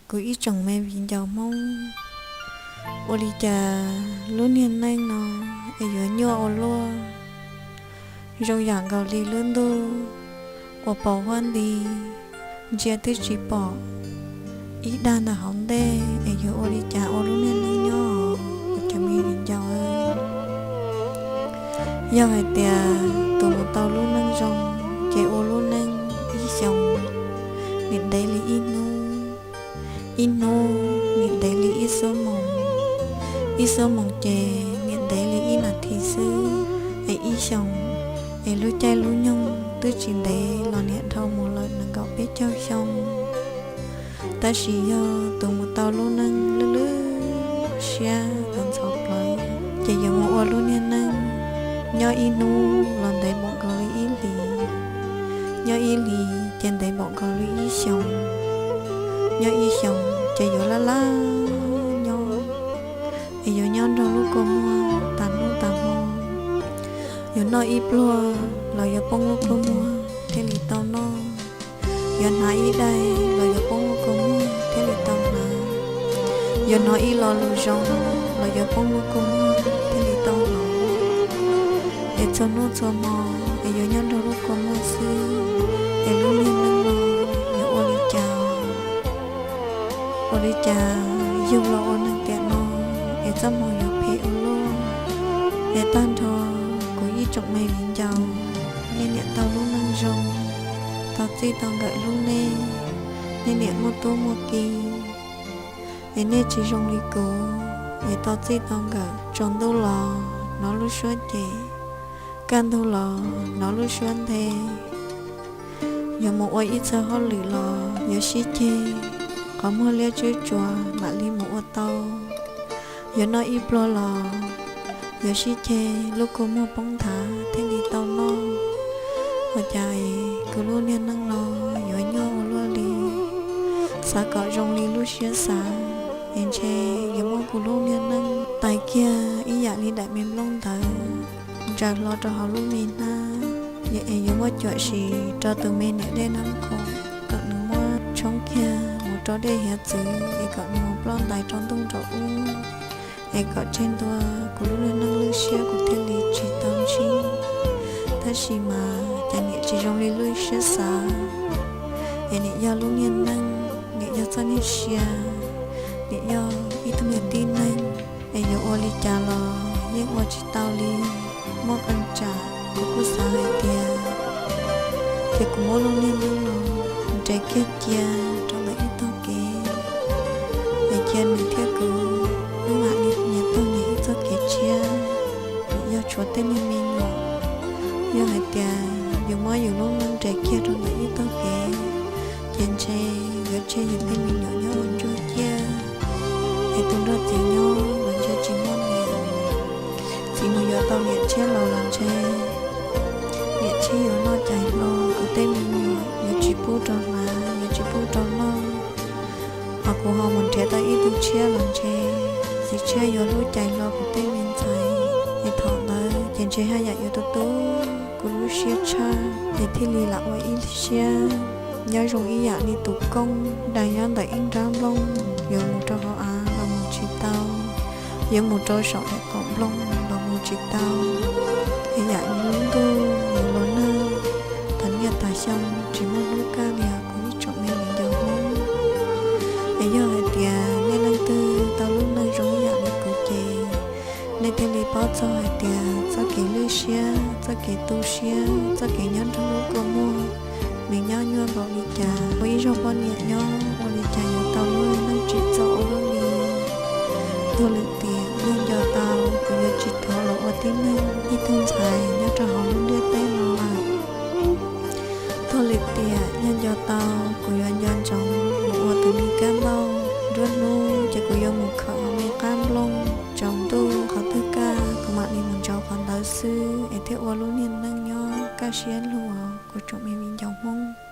Kuv ib tsoom me viv ncaus Hmoob, ua li cas lub niag neej no es yuav nyuaj ua luaj? Zoo yam nkaus li lub ntuj uas pos huab nti, ntsia twb tsis pom ib dag ntawm hauv ntej, es yuav ua li cas ua lub niag neej nyob os kuv cov me viv ncaus? Yog hais tias tus mus tau lub neej zoo, ces ua lub neej ib xyoos nim ntev li ib hnub, ib hnub nim ntev li ib xuab moos, ib xuab moos ces nim ntev li ib nas this xwb, es ib xyoos, es lub caij lub nyoog twb tsis ntev los nim dhau mus lawm nees nkaum peb caug xyoo. Tab sis yog tus mus tau lub neej lwj lwj siab ntxhov plawv, ces yuav mus ua lub niag neej nyob ib hnub los ntev npaum nkaus li ib hlis, nyob ib hlis ces ntev npaum nkaus li ib xyoos, nyob ib xyoos ces yuav laj laj nyob, es yuav nyob nrog lub kua muag tas hnub tas hmo. Yuav noj ib pluag los yuav poob lub kua muag thiaj li tau noj. Yuav hnav ib daim los yuav poob lub kua muag thiaj li tau hnav. Yuav hnov ib lo lus zoo los yuav poob lub kua muag thiaj li tau hnov. Es txhua hnub txhua hmo es yuav nyob nrog lub kua muag xwb, es lub niag neej no yuav ua li cas? Ua li cas yug los ua neeg tiam no es txoj hmoo yuav phem ua luaj? Es tag nrho kuv ib tsoom me viv ncaus, nej niam tau lub neej zoo, tau txij tau nkawm hlub nej, nej niam muaj tub muaj ki, es nej tsis zoo li kuv, es tau txij tau nkawm tsaus ntuj los hnov lub suab cem, kaj ntug los hnov lub suab nthe. Yuav mus ua ib txog hauj lwm los yuav sib ceg, qhov muag liab tswb tsuas mam li mus ua tau. Yuav noj ib pluag los yuav sib ceg, lub kua muag poob nthav thiaj li tau noj. Ua cas es kuv lub niag neej no yuav nyuaj ua luaj li? Xav kom zoo li lub siab xav, es ntshe yuav muab kuv lub niag neej tais kiag ib yam li daim me nplooj ntawd ntsaws hlo rau hauv lub me hnab, es yuav muab cuam sim rau tus me niam dej nab khoom kom nws muab tshoob kiag mus rau dej hiav txwv es kom nws mus ploj ntais rau ntuj nraum ub, es kom tseg ntua kuv lub niag neej lwj siab kuv thiaj li tsis tau ntsib. Tab sis mas cas niam tsis zoo li lub siab xav, es niam yog lub niag neej, niam yog txoj niag sia, niam yog ib tug niag tib neeg, es yuav ua li cas los yeej ua tsis tau li. Muaj qee tsam kuv kuj xav hais tias, ces kuv muab lub niag neej no nres kiag cia rau ntawm ib tog kev, es cia nws thiab kuv wb mam li nyias taug nyias ib txoj kev tshiab, yog tshuav tej niag me nyuam. Yog hais tias yus muab yus lub neej nres kiag rau ntawm ib tog kev, ces ntshe yuav tseg yus tej me nyuam nyob ua ntsuag ciaj, es tus nrog txiv nyob los ntshe tsis muaj niam, txiv mus yuav tau niam tshiab los los ntshe niam tshiab yuav noj cais hlo kuv tej me nyuam, yuav tsis pub rau hnav, yuav tsis pub rau noj. Hos kuv ho mus nrhiav tau ib tug tshiab los ntshe txiv tshiab yuav hlub cais hlo kuv tej me ntxhais, es thaum ntawd ces ntshe haj yam yuav tu tu kuv lub siab tshaj, ces thiaj li lam ua ib siab nyob zoo ib yam li tus kooj dai nyob ntawm ib nrab nplooj, yuav mus rau hauv av los mus tsis tau, yuav mus rau saum daim qaum nplooj los mus tsis tau. Es yam li lub ntuj yuav los nag, tas niaj tas xyoo tsis muaj hnub kaj li os kuv ib tsoom me viv ncaus Hmoob. Es yog hais tias nej leej twg tau lub neej zoo ib yam li kuv ces nej thiaj li paub txog hais tias txoj kev lwj siab, txoj kev tu siab, txoj kev nyob nrog lub kua muag, nws nyab nyuaj npaum li cas. Ua ib zaug poj niam nyob ua li cas yuav tau lub neej tsim txom ua luaj li. Tuag lwm tiam yog nco tau kuv yuav tsis thov los ua tib neeg ib tug ntxhais nyob rau hauv lub ntiaj teb no lawm. Tuag lwm tiam yog nco tau kuv yuav nco ntsoov mus ua tus me kab npauj, nruab hnub ces kuv yuav mus khawm hauv me qab nplooj, tsaus ntuj qhov twg kaj kuv mam li mus ntsauv qhov ntawd xwb es thiaj ua lub niag neej nyob kaj siab lug kuv tsoom me viv ncaus Hmoob.